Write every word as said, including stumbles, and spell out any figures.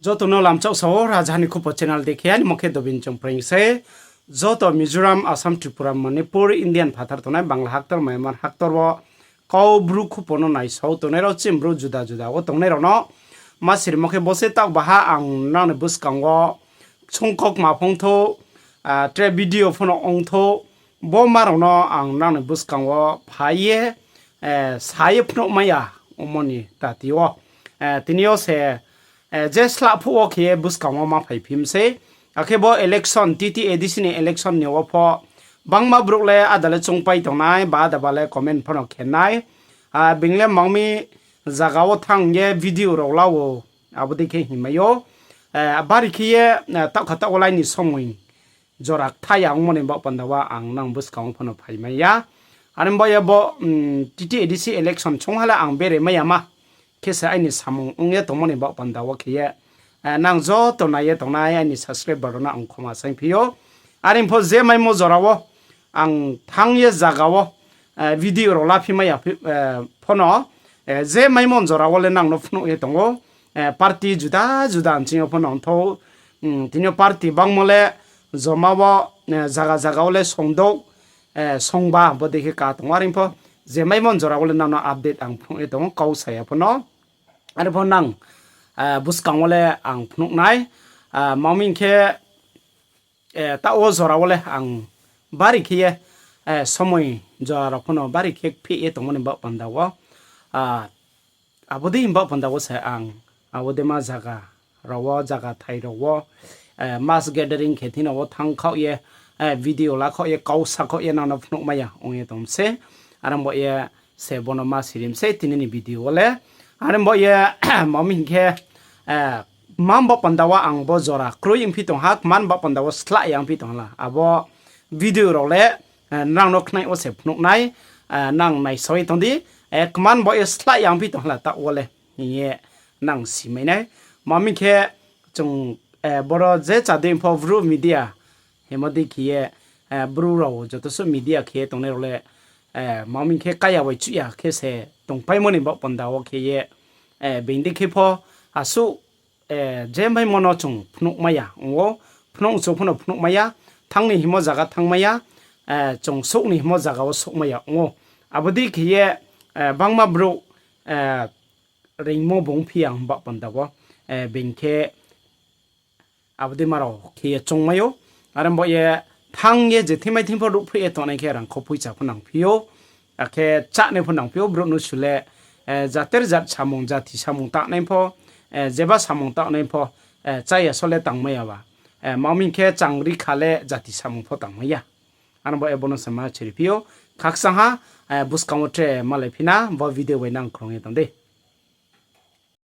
Jotono lamchok sao Rajahani Khupo channel dekhe ani mokhe Dobin Chongpreng se. Joto Mizoram, Assam, Tripura, Manipur, Indian phatar tongnai, Bangla haktor, Myanmar haktor o kau bru khupono naisao tongnai rok, chini bru juda juda o tongnai rokno masiri mokhe bose tak baha ang nangni bwskango songkok ma phongtho, ah, tre video phano ongtho, bo marokno ang nangni bwskango phaiye, eh, saye phunukmaya omoni tatio. Eh, tinio se, eh, je slaphuo khe bwskango ma phai phimse. Akhe bo election, T T A D C ni election ni opho bangma bruk le adale chungpai tongnai, ba adabale comment phano khenai. Ah, bingle mangmi jagao thang ye video rok lao, abo dei khe hinmaio. Eh, bari khe ye, eh, takha takwlai ni somoi jora thaya wngmani bak panda o ang nang bwskango phano phai maya. Ani bo ye bo, mm, T T A D C election chwng hala ang bere maya ma khe se aini samung wngya tongmani bak panda o khe ye, eh, nang joto naiye tongnai aini subscriber rokno ang khoma sai phio. Ani pho je maimo jora o ang thang ye jaga o, eh, video rok laphi maya phi-, eh, phano, eh, je maimo jora o le nang no phunuk ye tongo. Eh, party juda juda ang chini o phano ongtho, mm, tini o party bangmo le joma o, eh, jaga jaga o le songdok, eh, songba bo dei khe ka tongo. Ari pho je maimo jora o le nang no update ang phunuk ye tongo kau saya phano. Ari pho nang, eh, bwskango le ang phunuk nai, ah, maming khe, eh, ta o jora o le ang bari khe ye, eh, somoi jora rok phano bari khe phi ye tongmani bak panda o, ah, abo dei bak panda o se ang abo dei ma jaga rok o, jaga thai rok o, eh, mass gathering khe thino o thang khao ye, eh, video la khao ye, kau sa khao ye, nang no phunuk maya ong ye tong se. Arang bo ye se bono ma sirim se tini ni video o le. Arang bo ye mami hinkhe, eh, man bo panda o ang bo jora kroi wng phi tong ha, man bo panda o sla yang phi tong la. Abo video rok le, eh, nang no khnai o se phunuk nai, eh, nang nai soi tong di, eh, kman bo ye sla yang phi tong la ta o le. Hiye nang simai nai. Mami khe chwng, eh, boro je chadui pho bru media himo di khiye, eh, bru rok joto se media khiye tongnai rok le, eh, mami khe kaya bai chuya khe se tongpai mani bak panda o khiye, eh, bindi khe pho asuk, eh, je bai mono chwng phunuk maya wngo, phunuk chwng phano phunuk maya, thangni himo jaga thang maya, eh, chwng sukni himo jaga o suk maya wngo. Abo di khiye, eh, bangma bru, eh, ringmo bung phiya hwnba panda o, eh, bini khe abo dei ma rok khe ye chongmai o. Are bo ye thang ye je thimai thim pho ruk phi ye tongnai khe rang kho phuisa pho nang phi o. Akhe chaknai pho nang phi o, brouh no sule, eh, jater jat samung, jati samung taknai pho, eh, jeba samung taknai pho, eh, chaya sole tang maya ba. Eh, maming khe changri kha le jati samung pho tang maya. Ano bo ebono se ma chiri phio. Khaksa ha, eh, bwskango tre malai phina, bo video bai nang khulung ye tong de.